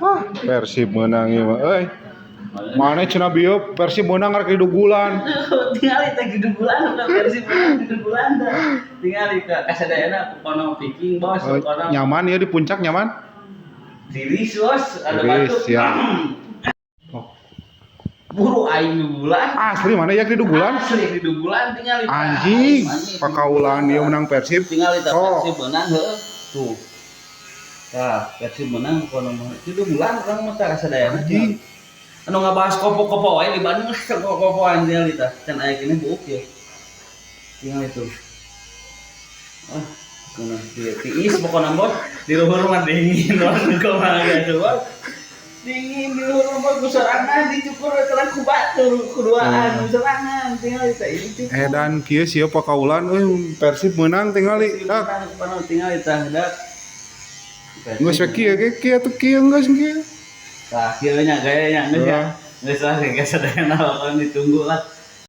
Wah, Persib menang ieu mah euy. Mana cenah bieu Persib menang rek didugulan. Tinggal teh didugulan udah, Persib menang didugulan teh. Tinggal ka kasadayana pokona Viking, Bos, Oh, pokona. Nyaman ya di puncak, nyaman? Tiris, Bos, ada Tiris, batuk. Ya. Oh. Buru aing dugulan. Asli mana ya didugulan? Asli didugulan, tinggal tah. Anjing, pakaulan dia menang Persib. Tinggal tah. Oh. Persib menang heuh. Tuh. Tah, Persib menang pokona mah. Didugulan urang mah tah kasadayana. Anjing. Anu ngabahas kopo-kopo wae di Bandung lah, kopo-kopo anjing tah. Can aya gini buuk ya. Tinggal itu. Ah, kena tiis pokona, Bos. Di luhur mah dingin, Bos. Kumaha gitu, Bos. Dingin di luhur mah ku sorangan dicukur telan ku batur kuduaan ku sorangan, tinggal tah ini cukur. Edan kieu sia pakaulan euy, Persib menang tingali. Ah, Pano tinggal tah dak. Geus we kieu ge kieu tuh kieu geus kieu. Tah kieu nya gayanya geus ya. Heeh. Geus lah, geus sadayana pokona ditunggu lah.